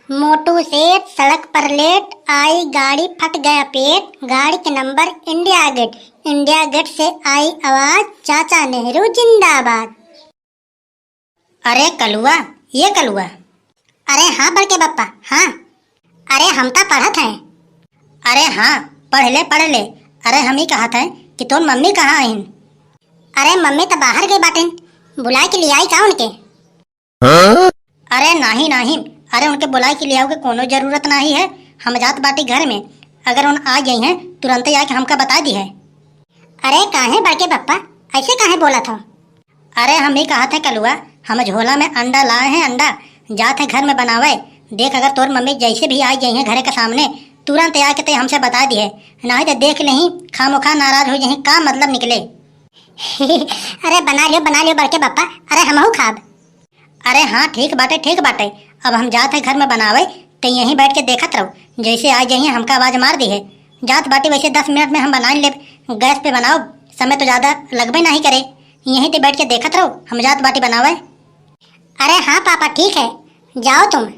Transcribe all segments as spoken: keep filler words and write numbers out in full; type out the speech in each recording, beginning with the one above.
मोटू सेठ सड़क पर लेट, आई गाड़ी फट गया पेट, गाड़ी के number India Gate, India Gate से आई आवाज, चाचा नेहरू जिंदाबाद। अरे कलुआ, ये कलुआ। अरे हाँ बड़के बप्पा, हाँ। अरे हम त पढ़त हैं। अरे हाँ, पढ़ ले, पढ़ ले। अरे हम ही कहत हैं कि तोर मम्मी कहाँ आइन? अरे मम्मी त बाहर गई बाटिन, बुलाए के लियाई का उनके? अरे नाही, नाही, अरे उनके बुलाए के लियावे के कोनो जरूरत नाही है। हम जात बाटी घर में, अगर उन आ गई हैं तुरंते आके हमका बता दिहे। अरे काहे बड़के बप्पा, ऐसे काहे बोलत हो? अरे हम ही कहत है कलुआ, हम झोला में अंडा लाए हैं, अंडा जात है घर में बनावे। देख अगर तोर मम्मी जैसे भी आ गई हैं घरे के सामने, तुरंत आके ते हमसे बता दिहे, नाही तो देख लेही खामोखा नाराज हो जाही, का मतलब निकले। अरे बना लियो, बना लियो बड़के बप्पा, अरे हमहू खाब। अरे हाँ, ठीक बाटे, ठीक बाटे। अब हम जात है घर में बनावे, ते यहीं बैठ के देखत रहो, जैसे आ जाइए हमका आवाज मार दिहे। जात बाटी, वैसे दस मिनट में हम बना लेब, गैस पे बनाओ, समय तो ज्यादा लगबे नाही करे। यहीं ते बैठ के देखत रहो, हम जात बाटी बनावे। अरे हाँ पापा, ठीक है, जाओ तुम।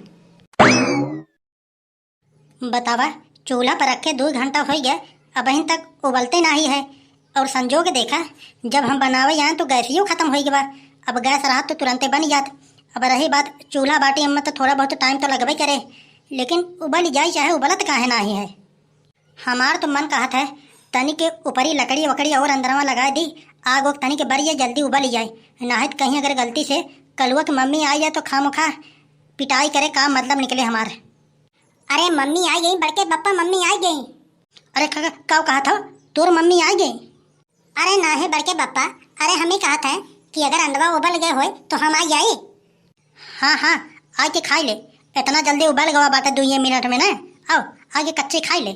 बतावा, चूल्हा पर रखे दो घंटा होइ गया, अबहिन तक उबलते नाही है। और संजोग देखा, जब हम बनावे आए तो गैसियो खत्म होइ गवा। अब गैस रहत तो तुरंते बन जात। अब रही बात चूल्हा बाटी में तो थोड़ा बहुत टाइम तो लगबे करे, लेकिन उबल जाई चाहे उबलत काहे नाही है। हमार तो मन कहत है तनी के ऊपरी लकड़ी वकड़ी और अंदरवा लगा दी, आग ओग तनी के बरिए जल्दी उबल जाए, नाहित कहीं अगर गलती से कलुआ के मम्मी आ जाए तो खामोखा पिटाई करे का मतलब निकले हमार। अरे मम्मी आई गई, बड़के बप्पा मम्मी आई गई। अरे का, का कहत हो? तोर मम्मी आई गई? अरे ना है बड़के बप्पा, अरे हम ही कहत है कि अगर अंडवा उबल गए होए तो हम आ जाई। हाँ हाँ, आके खाई ले, इतना जल्दी उबल गवा बाटे दुइये मिनट में ना। आओ, आके कच्ची खाई ले।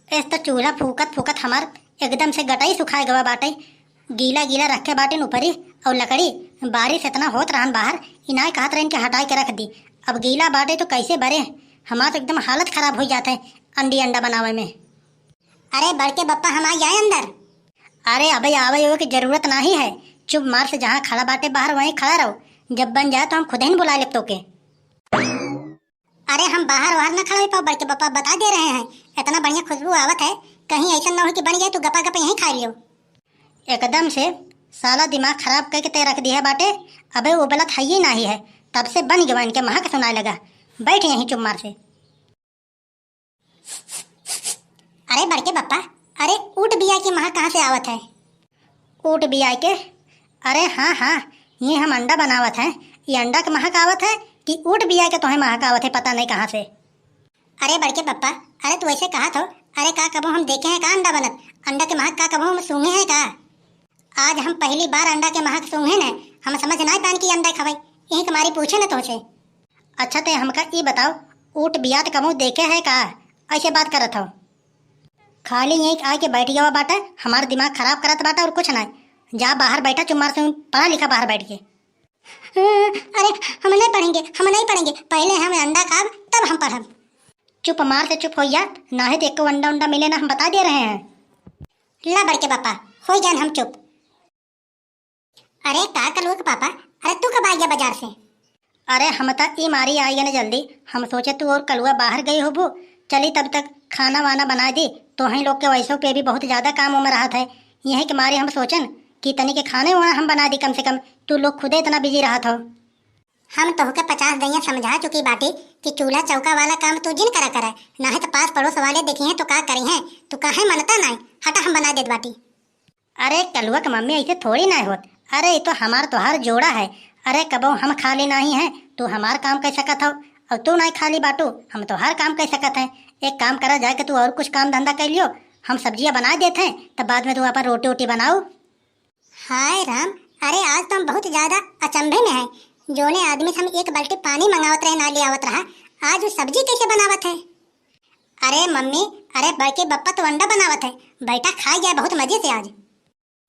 एस तो चूल्हा फूकत फूकत हमार एकदम से गटाई सुखाए गवा बाटे। गीला गीला रखे बाटिन ऊपरी और लकड़ी, बारिश इतना होत रहन बाहर, इनाय कहत रहन के हटाए के रख दी। अब गीला बाटे तो कैसे बरे, हमार तो एकदम हालत खराब हो जात है अंडी अंडा बनावे में। अरे बड़के बप्पा हम आ जाए अंदर। अरे अबे आवे ओवे के जरूरत नाही है, चुप मार से जहाँ खड़ा बाटे बाहर वहीं खड़ा रहो, जब बन जाए तो हम खुद ही बुला लेब तोके। अरे हम बाहर वाहर ना खड़ा हो पाओ बड़के बप्पा, बता दे रहे हैं, इतना बढ़िया खुशबू आवत है, कहीं ऐसा ना हो कि बन जाए तो गपा गप यहीं खा लियो। एकदम से साला दिमाग खराब करके ते रख दिया बाटे। अबे उबलत है ही नाही है, तब से बन गवा इनके महक सुनाए लगा। बैठ यहीं चुप मार से। अरे बड़के बप्पा, अरे ऊँट बिया के महक कहाँ से आवत है? ऊँट बिया के? अरे हाँ हाँ, ये हम अंडा बनावत हैं। ये अंडा के महक आवत है कि ऊँट बिया के तोहे महक आवत है, पता नहीं कहाँ से। अरे बड़के बप्पा, अरे तू ऐसे कहत हो? अरे का कबो हम देखे हैं का अंडा बनत? अंडा के महक का कबो हम सूंघे हैं का? आज हम पहली बार अंडा के महक सूंघे न, हम समझ नाय पान कि अंडा खवई, यही के मारी पूछे न तोहसे। अच्छा ते हमका ई बताओ, ऊँट बियात कबो देखे है का? ऐसे बात करत हो। खाली यहीं आके बैठ गवा बाटा, हमार दिमाग खराब करत बाटा और कुछ ना। जा बाहर बैठा, चुमार से पढ़ा लिखा बाहर बैठ के। अरे हम नहीं पढ़ेंगे, हम नहीं पढ़ेंगे, पहले हम अंडा खाब तब हम पढ़ब। चुप मार से चुप हो जा, नाहीं तो एको अंडा उंडा मिले ना, हम बता दे रहे हैं। ला बड़के पापा, हो गया हम चुप। अरे का कलुआ के पापा, अरे तू कब आ गया बाजार से? अरे हम त ई मारी आ गए ना जल्दी, हम सोचे तू और कलुआ बाहर गई होबू, चली तब तक खाना वाना बना दी, तोहई लोग के वैसो पे भी बहुत ज्यादा काम उम रहत है, यही के मारे हम सोचन कि तनी के खाने वाना हम बना दी कम से कम, तू लोग खुदे इतना बिजी रहत हो। हम तोहके पचास दइया समझा चुकी बाटी कि चूल्हा चौका वाला काम तू जिन करा करे, नाहीं त पास पड़ोस वाले देखिहें तो का करिहें, तू काहे मनता नाहीं, हटा हम बना देत बाटी। अरे कलुआ के मम्मी ऐसे थोड़ी ना होत। अरे ये तो हमार तोहार जोड़ा है। अरे कबो हम खाली नाही है, तू हमार काम कर सकत हो और तू नाही खाली बाटू, हम तोहार काम कर सकत है। एक काम करा, जाके तू और कुछ काम धंधा कर लियो, हम सब्जियां बना देत हैं, तब बाद में तू अपन रोटी वोटी बनाओ। हाय राम, अरे आज तो हम बहुत ज्यादा अचंभे में हैं। जोने आदमी से हम एक बाल्टी पानी मंगावत रहे, ना ले आवत रहा, आज वो सब्जी कैसे बनावत है? अरे मम्मी, अरे बड़के बप्पा तो अंडा बनावत है, बैठा खाई जाए बहुत मजे से आज।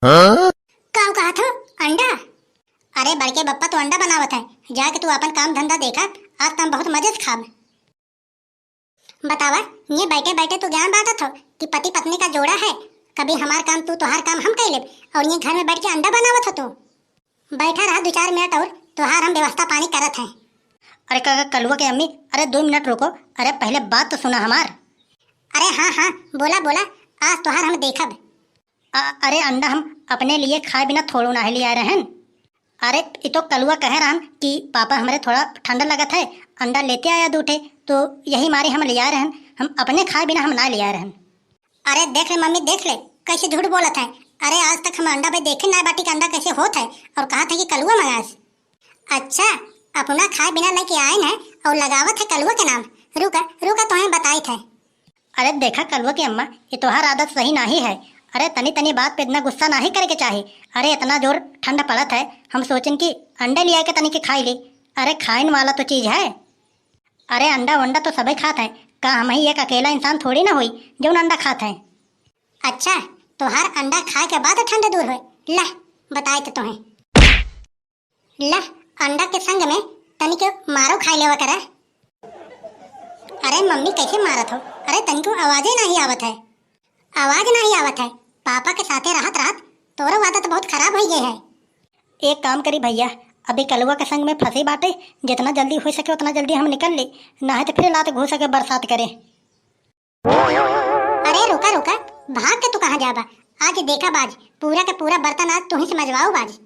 हाँ? का कहत हो? अंडा? अरे बड़के बप्पा तो अंडा बनावत है, जाके तू अपन काम धंधा देखा, आज तो हम बहुत मजे से खाब। बतावा, ये बैठे बैठे तू ज्ञान बांटत हो कि पति पत्नी का जोड़ा है, कभी हमार काम तू, तोहार काम हम कर लेब, और ये घर में बैठ के अंडा बनावत हो तू। बैठा रहा दो चार मिनट और, तोहार हम व्यवस्था पानी करत हैं। अरे का, का, कलुआ के अम्मी, अरे दो मिनट रुको, अरे पहले बात तो सुना हमार। अरे हाँ, हाँ, बोला, बोला, आज तोहार हम देखब। अ-, अरे अंडा हम अपने लिए खाए बिना थोड़ो नाहीं लियाए रहन। अरे, ई तो कलुआ कहे रहन कि पापा हमरे थोड़ा ठंड लगत है, अंडा लेते आया दू ठे, तो यही मारे हम लियाए रहन, हम अपने खाए बिना हम ना लियाए रहन। अरे देख ले मम्मी, देख ले, कैसे झूठ बोलत है। अरे आज तक हम अंडा भाई देखे ना बाटी कि अंडा कैसे होत है, और कहत है कि कलुआ मंगास। अच्छा, अपना खाए बिना लेके आए हैं और लगावत है कलुआ के नाम। रुका, रुका, तोहें बताइत है। अरे देखा कलुआ की अम्मा, ये तोहार आदत सही नाहीं है। अरे तनी तनी बात पे इतना गुस्सा नाहीं करे के चाही। अरे इतना जोर ठंड पड़त है, हम सोचन कि अंडे लिया के तनी के खाई ली। अरे खाइन वाला तो चीज है। अरे अंडा वंडा तो सबै खात है, का हमही एक अकेला इंसान थोड़ी ना होई जौन अंडा खात है। अच्छा, तोहार अंडा खाए के बाद ठंड दूर होए? ला, बताइत तोहें। ला, अंडा के संग में तनिक मारो खाई लेवा करा। अरे मम्मी, कैसे मारत हो? अरे तनिको आवाजे नाहीं आवत है। आवाज नाहीं आवत है? पापा के साथे रहत रहत तोरो आदत बहुत खराब होइ गए है। एक काम करी भैया, अभी कलुआ के संग में फंसी बाटे, जितना जल्दी होइ सके उतना जल्दी हम निकल ली, नाहीं तो फिर लात घूस के बरसात करे। अरे रुका रुका, भाग के तू कहाँ जाबा? आज देखा बाज, पूरा के पूरा बर्तन आज तुही से मजवाओ बाज।